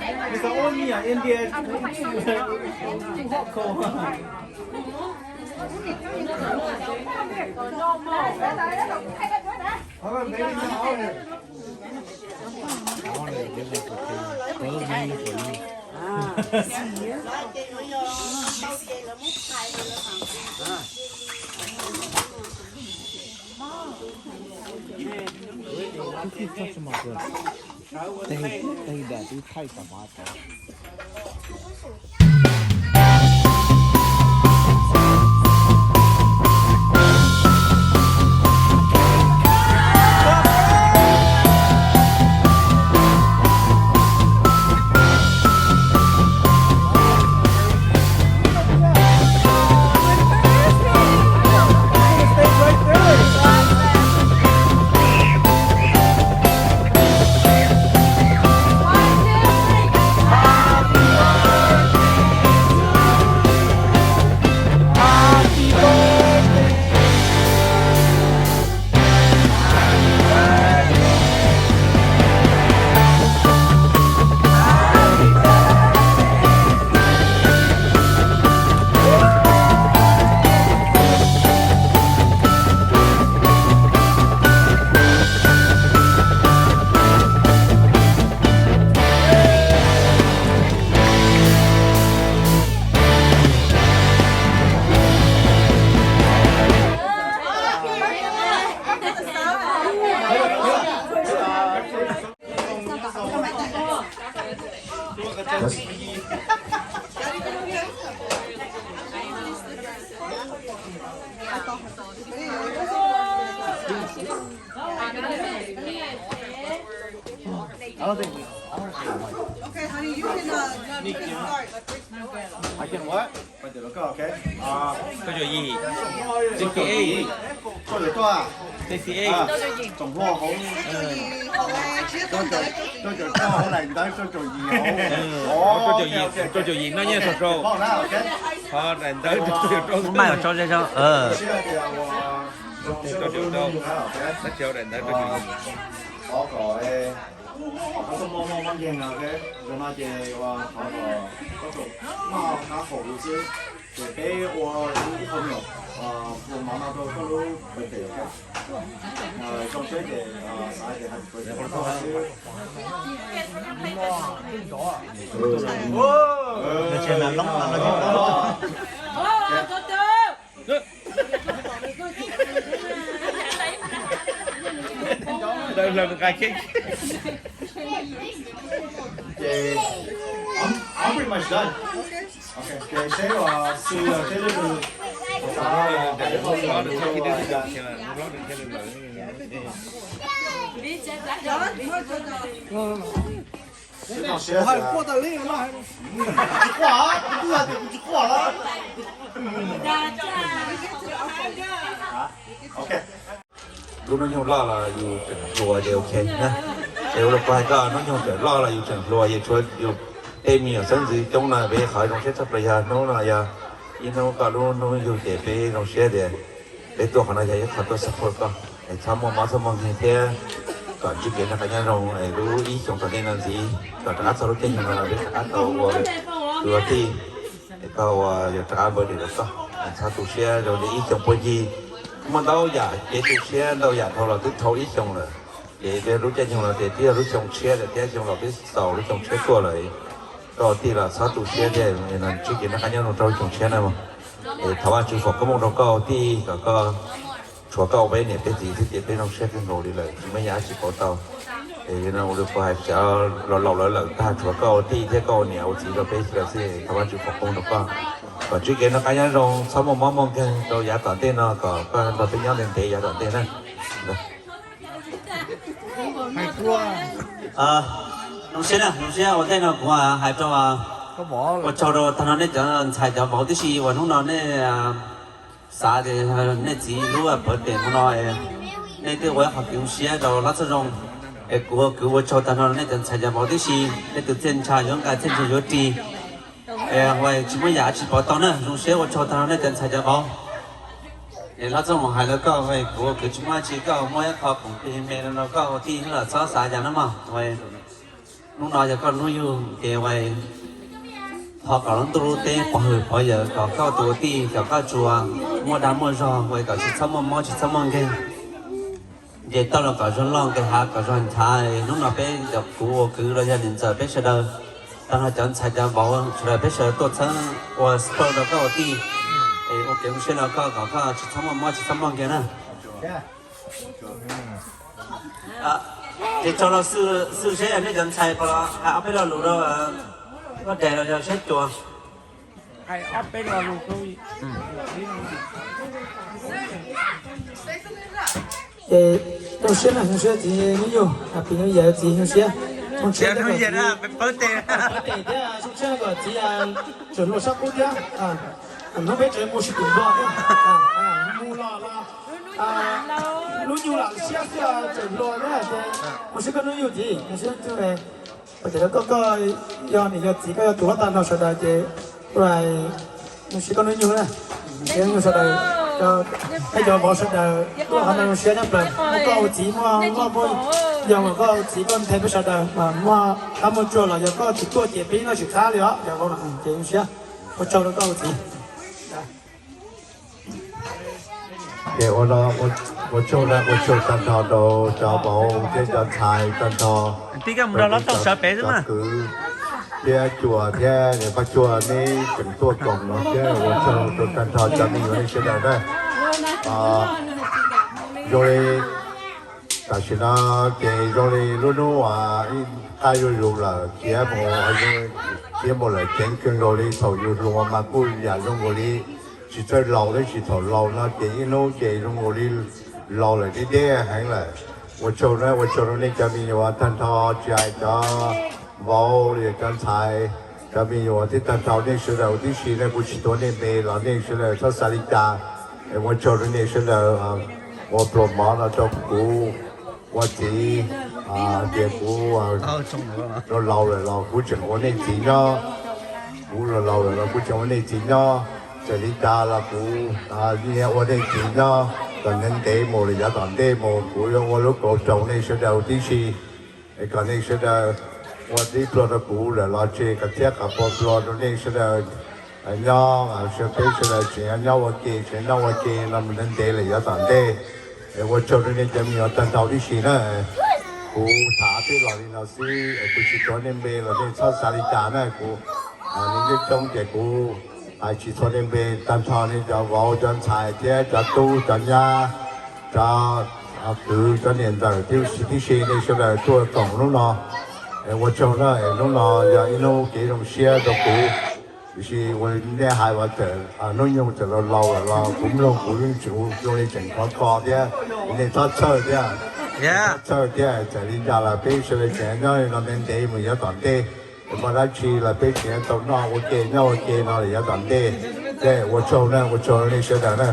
It's only an India too hot cold. Hold on, baby, come over here. I wanted to give this to Kayla. Those names for me. Who keeps touching my breast? They, they that, these tights are my fault. I don't think we, I want to say one. Okay, honey, you can, uh, you can start. I can what? Rau caum yim. Rau caum yim. Rau caum tuaj. Rau caum tuaj. Tsoom hluas hauv. Rau caum tuaj hauv daim ntawv rau caum yim hauv. Rau caum yim, rau caum yim no nyiaj txog rau. Ho daim ntawv rau caum rau. Rau caum rau. Tab sis daim ntawv rau caum yim. Qhov txoj mob mob nkeeg no, zoo no ces ua thov kom koj tsuas maj qab haum lus xwb, ces peb ua ib qho nyuam ua mov no rau koj lub pem pem. Zoo seb ces xav ces hais pem xwb. Ntawd hlawv nqa kiag. Ces I'm, I'm pretty much done. Ok, ces seb xwb seb leej twg xav. Tsis quaj, kuv twb hais tias kuv tsis quaj los. Ok. Lub hnub nyoog loj los yus tseem hluas ces ok na. Es ua li kuv hais koj, hnub nyoog tseem loj los yus tseem hluas, yus tshuav yus tej me nyuam xeeb ntxwv coob no peb qhov zoo siab tshaj plaws yog hnub no yog ib hnub koj lub hnub yug ces peb zoo siab tias peb tuaj qhov no yog ib qho tuaj support koj. Es txhob muaj mob txhob muaj nkeeg thiab kom ntsib kev noj qab nyob zoo es lub ib xyoos tom ntej no ntxiv kom rov qab txog lub caij nyoog no peb rov qab tau ua tus ua tij. Es koj ua yog rov qab npawg rau koj, txhob tu siab zoo li ib xyoos puag ncig. Muaj ntau yam kev tu siab ntau yam dhau los twb dhau ib xyoos lawm. Ces lub caij nyoog no ces twb yog lub xyoo tshiab lawm thiab, xyoo los twb xaus lub xyoo tshiab tuaj lawm. Koj ua tij los txhob tu siab thiab, ntsib kev noj qab nyob zoo rau xyoo tshiab na mog. Es thov Vajtswv foom koob hmoov rau koj ua tij kom koj tshuav koj ua peb niam peb txiv xwb ces peb zoo siab kawg nkaus li lawm, tsis muaj ib yam dab tsi pauv tau. Es yog no ua li kuv hais, cov laus laus lawm lawm tag, tshuav koj ua tij thiab koj ua niam ua txiv rau peb lawm xwb, thov Vajtswv foom koob rau koj kom ntsib kev noj qab nyob zoo, txhob muaj mob muaj nkeeg rau yav tom ntej no, kom koj nrog peb nyob ntev ntev yav tom ntej na. Zoo siab na, zoo siab ua ntej no kuv hais rau, ua tsaug rau tag nrho nej cov ntxhais cov vauv tib si uas hnub no nej xav tias nej txiv lub pawv tes hmo no nej twb ua qhov kev zoo siab rau Hlob Txoj Zoo. Es kuv, kuv ua tsaug tag nrho nej cov ntxhais cov vauv tib si, nej tus txiaj ntsha yuav nqa txiaj ntsig yuav ris. Es tsis muaj yam dab tsi pauv tau na, zoo siab ua tsaug tag nrho nej cov ntxhais cov vauv. Es Hlob Txoj Zoo hais rau koj, kuv, kuv tsis muaj dab tsi, koj muaj ib qho khoom plig me no rau koj ua tij los txhob xav cas na mog. Hnub no yog koj hnub yug ces ua thov kom lub ntuj lub teb pov hwm pov yawm kom koj tus ua tij kom koj tsuas muaj dag muaj zog, ua kom tsis txhob muaj mob tsis txhob muaj nkeeg. Nce toj los kom zog loj, nqes hav kom zog nchav. Hnub no peb cov kuv ua kwv los yog niam ntxawm peb sawv daws, tag nrho cov ntxhais cov vauv sawv daws peb sawv daws tuaj txheeb ua surprise rau koj ua tij, es ua kev zoo siab rau koj kom koj tsis txhob muaj mob tsis txhob muaj nkeeg na. Ces tso los xwb seb nej cov ntxhais puas los hais ob peb lo lus rau koj daim los yog saib cuas. Ces zoo siab na, zoo siab txiv hnub yug, Happy New Year txiv, zoo siab. Zoo siab thiab zoo siab kom txiv tseem hluas sab qub thiab, hnub peb tseem mus sib tim nplog thiab, mus los los hnub yug los siab xwb tseem hluas thiab. Zoo siab koj hnub yug txiv, zoo siab. Ces koj, koj yog niam yog txiv, koj yog tus huab tais nrog sawv daws ces zoo siab koj hnub yug na. Zoo siab sawv daws, nej cov vauv sawv daws tuaj qhov no zoo siab nyob plaws. Muaj koj ua txiv muaj loj muaj, yog uas koj ua txiv koj nthe peb sawv daws mas muaj qab muaj tsuag los yog koj tsis tuaj ces peb yeej noj tsis qab li os. Ces zoo siab, ua tsaug rau koj ua txiv. Ces ua no ua tsaug na, ua tsaug tag nrho rau cov vauv thiab cov ntxhais tag nrho, cov kwv thiab cuas thiab niam Paj Cuag neb tseem tuaj koom no thiab ua tsaug rau tag nrho cov me nyuam nej sawv daws na. Zoo li tam sim no ces zoo li lub hnub uas qab zuj zus lawm, khiav mus, khiav mus lawm ceev kawg nkaus li. Thaum yus hluas mas kuj yam zoo nkaus li tsis txawj laus, tab sis thaum laus no ces ib hnub ces zoo nkaus li laus lawm, deb deb heev lawm. Ua tsaug na, ua tsaug rau nej cov me nyuam tag nrho, tsis hais cov vauv li cov ntxhais, cov me nyuam thiab tag nrho nej sawv daws huv tib si na. Kuv tsis tuav nej npe los nej sawv daws txhob xav li cas. Ua tsaug rau nej sawv daws ua pluas mov no rau kuv ua txiv. Tias kuv laus laus lawm los kuv tseem ua nej txiv nyob. Kuv laus laus lawm los kuv tseem ua nej txiv nyob. Txawm li cas los kuv yeej ua nej txiv nyob kom ntev ntev mus los yav tom ntej mus. Kuv yuav ua lub kauv rau nej sawv daws huv tib si, es kom nej sawv daws ua tib pluag rau kuv lawm los tseg, kom thiab kom pua pluag rau nej sawv daws nyob, peb sawv daws tseem nyob ua ke, tseem nyob ua ke no mus ntev ntev lawm yav tom ntej. Es ua tsaug rau nej cov me nyuam tag nrho tib si na. Kuv tham peb los li no xwb, kuv tsis tuav nej npe los nej txhob xav li cas na. Kuv, nej coob coob ces kuv hais tsis txhua nej npe. Tag nrho nej cov vauv cov ntxhais thiab cov tub cov nyab, cov kwv cov niam ntxawm tib si, tib si nej sawv daws tuaj koom hnub no, ua tsaug na. Hnub no yog ib hnub kev zoo siab rau kuv. Tiam sis ua nej hais uas txawm hnub nyoog txawm laus laus lawm los kuv mloog kuv yeej tseem zoo li tseem khov kho thiab. Nej txhob txhawj thiab, txhob txhawj thiab. Txawm li cas los peb sawv daws tseem nyob li no ntev ntev mus yav tom ntej. Muaj dab tsi los peb tseem tau noj ua ke nyob ua ke no lawm yav tom ntej. Thiab ua tsaug na, ua tsaug nej sawv daws na.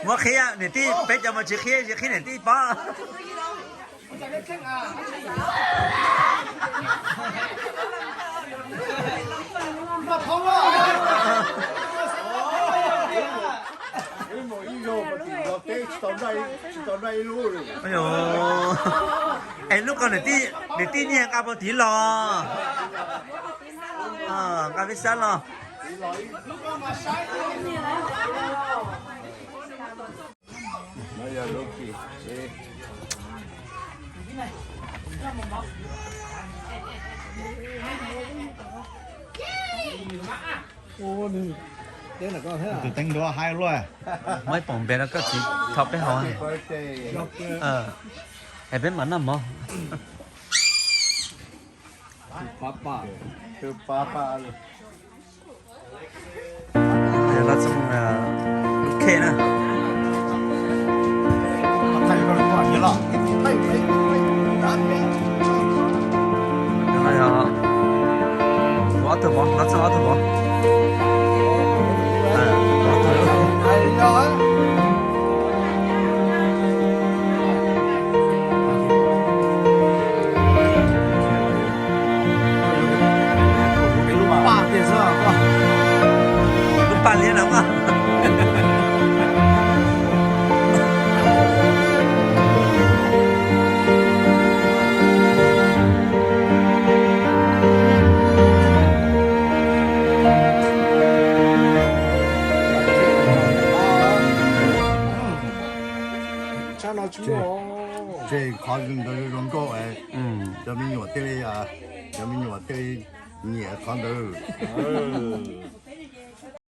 Muab qhib niam tij, peb cov mas tsis qhib, tsis qhib niam tij pob. Es lub ko niam tij nyiag nqa puag tid los, nqa peb sab los. Tus teev duav hais luaj. Muab ib poom npe rau koj txiv tho peb haus. Es peb mam noj mov. na. Ob tug vov, no txog ob tug vov. Lub paj liab no mas. Tseg qhov ntawd zoo nkauj, cov me nyuam thiaj li, cov me nyuam thiaj li nyiam qhov ntawd.